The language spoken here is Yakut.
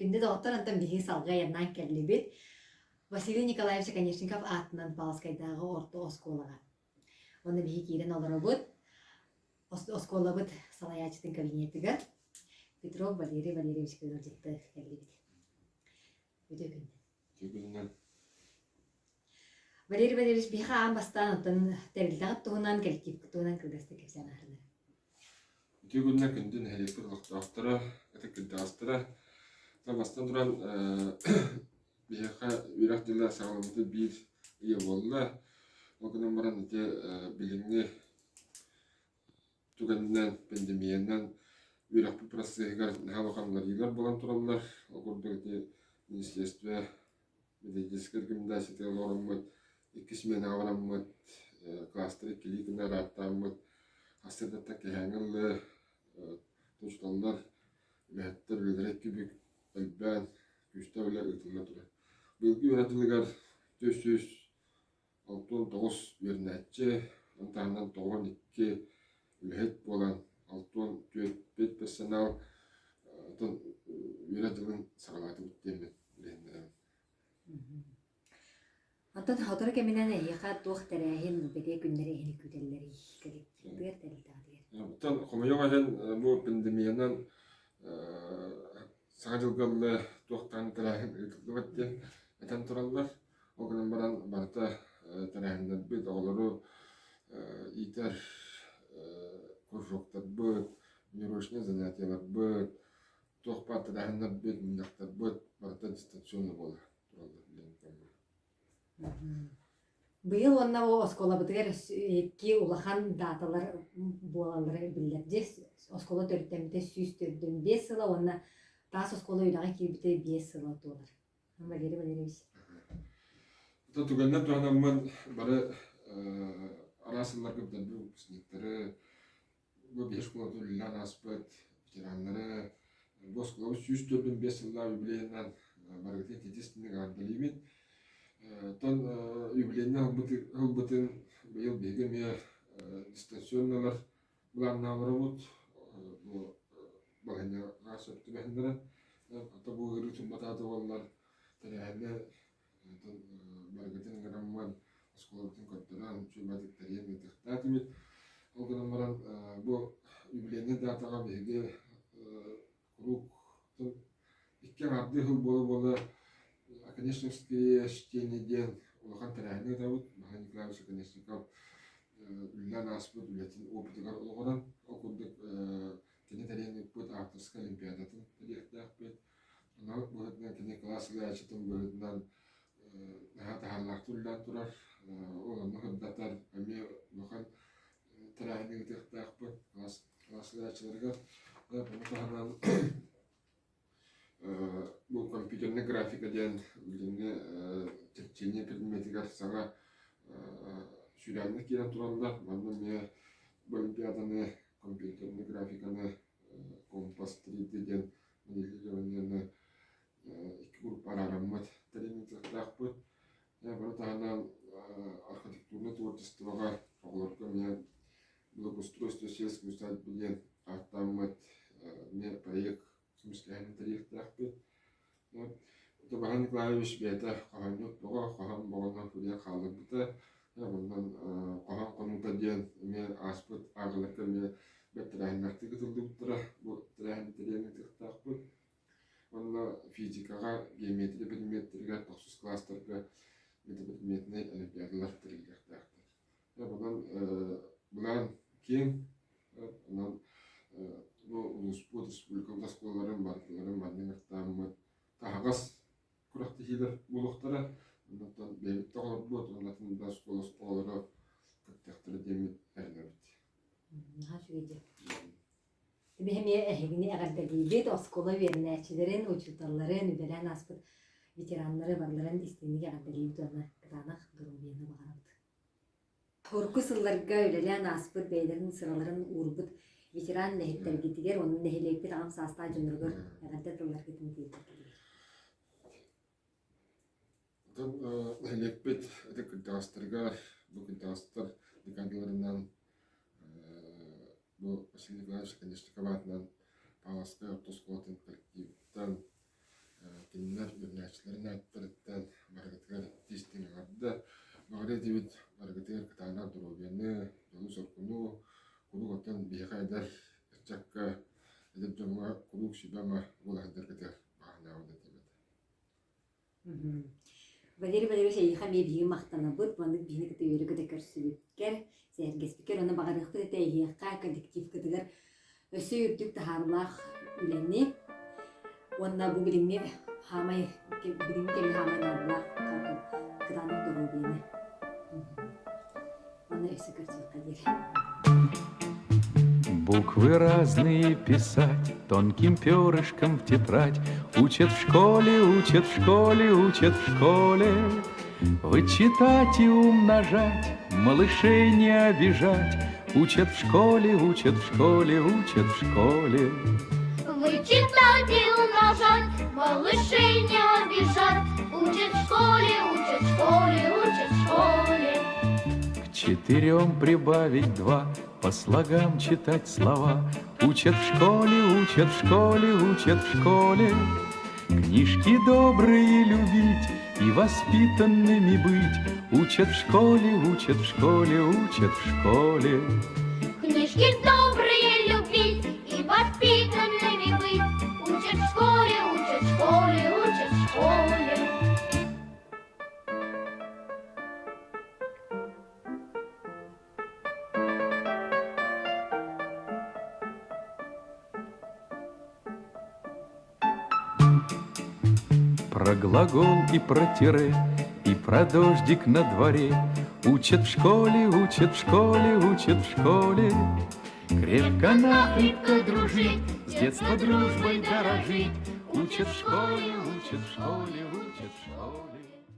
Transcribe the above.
Күндү доҕоттор, онтон биһиги салгыы айаннаан кэллибит. Василий Николаевич Оконешников аатынан Павловскайдааҕы орто оскуолаҕа. Онно биһиги киирэн олоробут. Оскуолабыт салайааччытын кабинетыгар Петров Валерий Валерьевичка ыалдьытта кэллибит. Үтүө күннэн. Үтүө күнүнэн. Валерий Валерьевич биһиэхэ аан бастаан оттон тэрилтэҕит туһунан, коллективкыт туһунан кылгастык кэпсээн аһарынар. Үтүө күннэн күндү нэһилиэкпит олохтоохторо, ытык кырдьаҕастара. Бастан туран биһиэхэ үөрэх дьыла саҕаламмыта биир ыйа буолла. Ол гынан баран ити билиҥҥи түгэнинэн, пандемиянан үөрэхпит процеһыгар наһаа улахан уларыйыылар буолан тураллар. Ол курдук ити министерство методическай рекомендациятыгар олороммут, икки сменаҕа бараммыт, кластеры иккилии гына араартааммыт, сарсыардаттан киэһээҥҥи ыллы учууталлар, үлэһиттэр үлэлэрэ икки бүк элбээн, күүстээх үлэ ыытылла турар. Быйылгы үөрэх дьылыгар 469 үөрэнээччи, ону таһынан 92 үлэһит буолан, 64 педперсонал оттон үөрэх дьылын саҕалаатыбыт диэммин билиһиннэрэбин. Оттон сотору кэминэн эһиэхэ туох тэрээһин бэлиэ күннэри эһини күүтэллэрий? Коллективтыгар, тэрилтэҕитигэр? Оттон хомойуох иһин бу пандемиянан Саҥа дьылга ылла туох даҕаны тэрээһин ыытыллыбат диэн этэн тураллар. Ол гынан баран барыта тэрээһиннэрбит, оҕолору иитэр кружоктарбыт, внеурочнай занятиеларбыт, туох баар тэрээһиннэрбит, мунньахтарбыт барыта дистанционно буола тураллар билигин кэмҥэ. Быйыл уонна бу оскуолабытыгар икки улахан дааталар буолаллара биллэр. Дьэ, оскуола төрүттэммитэ 145 сыла уонна таас оскуола үлэҕэ киирбитэ 5 сыла туолар. Валерий Валерьевич. Это түгэннэр туһанаммын бары араас сылларга бүтэрбит выпускниктары, Бу биһи школата үлэлээн ааспыт ветераннары, бу оскуолабыт 145 сыллаах юбилейынан барыгытын ититистинник эҕэрдэлиибин. Оттон юбилейнай ылбытын быйыл биһиги эмиэ дистанционналар былааннаан олоробут. Бу балаһыанньаҕа сөп түбэһиннэрэн. Ата бу ыарыы турбатаата буоллар тэрээһини Онтон барыгытын ыҥыраммын оскуолабытын көрдөрөн, үчүгэйдик тэрийэн ыытыахтаах этибит. Ол гынан баран бу юбилейнай датаҕа биһиги куруук икки аҥаардыы сыл буола-буола Оконешниковские чтения диэн улахан тэрээһини ыытабыт. Михаил Николаевич Оконешников үлэлээн ааспыт үлэтин опытыгар олоҕуран, ол курдук кини тэрийэн ыыппыт авторскай олимпиадатын тэрийиэхтээхпит. Анал быһыытынан кини кылаас салайааччытын быһыытынан наһаа таһаарыылаахтык үлэлээн турар. Ол онно сырдатар эмиэ улахан тэрээһини ыытыахтаахпыт кылаас кылаас салайааччыларыгар. Ону таһынан бу компьютернай графика диэн билиҥҥи черчение предметигэр саҥа сүүрээннэр киирэн тураллар. Манна эмиэ бу олимпиаданы компьютернай графиканы компас 3D диэн моделированиены икки группа араараммыт тэрийэн ыытыахтаахпыт. Бары таһынан архитектурнай творчествоҕа оҕолорго эмиэ благоустройство сельской усадьбы диэн ааттааммыт эмиэ проект көмүскээһинин тэрийиэхтээхпит. Иван Николаевич бэйэтэ хоһоонньут бөҕө, хоһоон бөҕөнөн суруйан хаалларбыта. Онон хоһоон хонуута диэн эмиэ ааспыт ааҕыыларга эмиэ бэрт тэрээһиннээхтик ытыллыбыттара. Бу тэрээһини тэрийэн ыытыахтаахпыт. Уонна физикаҕа, геометрия предметтэригэр тохсус кылаастарга метапредметнэй олимпиадалар тэриллиэхтээхтэр. Онон былаан киэҥ. Онон бу улууспут, республикабыт оскуолаларын барыларын маннык ыҥыртааммыт таһаҕас күрэхтэһиилэр буолуохтара. Онтон бэйэбит да оҕолорбут уонна атын да оскуола оҕолоро кыттыахтара диэммит эрэнэбит. Наһаа үчүгэй дьэ. Биһи эмиэ эһигини эҕэрдэлиибит, оскуола үөрэнээччилэрин, учууталларын, үлэлээн ааспыт ветераннары барыларын истиҥник эҕэрдэлиибит уонна кытаанах доруобуйаны баҕарабыт. Урукку сылларга үлэлээн ааспыт бэйэлэрин сыраларын уурбут ветеран үлэһиттэргитигэр уонна нэһилиэкпит аҕам саастаах дьонноругар эҕэрдэ тылларгытын тиэрдэргитигэр. Оттон нэһилиэкпит ытык кырдьаҕастарыгар бу кырдьаҕастар декадаларынан бу Василий Николаевич Оконешников аатынан Павловскай орто оскуолатын коллективыттан. ааттарыттан барыгытыгар истиҥ эҕэрдэ. Баҕарыа этибит барыгытыгар кытаанах доруобуйаны, дьолу-соргуну, куруук оттон биһиэхэ эдэр ыччакка, эдэр дьоҥҥо куруук сүбэ-ама буола сылдьаргытыгар баҕа санаабын этиэм этэ. Валерий Валерьевич эйиэхэ эмиэ биһиги махтанабыт, маннык биһини кытта үөрэ-көтө көрсүбүккэр, сэһэргэспиккэр уонна баҕарыахпыт этэ эһиэхэ коллективкытыгар өссө үрдүк таһаарыылаах үлэни уонна бу билиҥҥи хаамай билиҥҥи кэмҥэ хаамай наадалаах кытаанах доруобуйаны. Уонна өссө көрсүөххэ диэри. Буквы разные писать, тонким перышком в тетрадь. Учат в школе, учат в школе, учат в школе. Вычитать и умножать, малышей не обижать. Учат в школе, учат в школе, учат в школе. Вычитать и умножать, малышей не обижать. Учат в школе, учат в школе, учат в школе. К четырем прибавить два, по слогам читать слова. Учат в школе, учат в школе, учат в школе. Книжки добрые любить и воспитанными быть. Учат в школе, учат в школе, учат в школе. Книжки добрые любить и воспитанными быть. Учат в школе, учат в школе, учат в школе. Про глагол и про тире, и про дождик на дворе Учат в школе, учат в школе, учат в школе. Крепко-накрепко дружить, с детства дружбой дорожить. Учат в школе, учат в школе, учат в школе.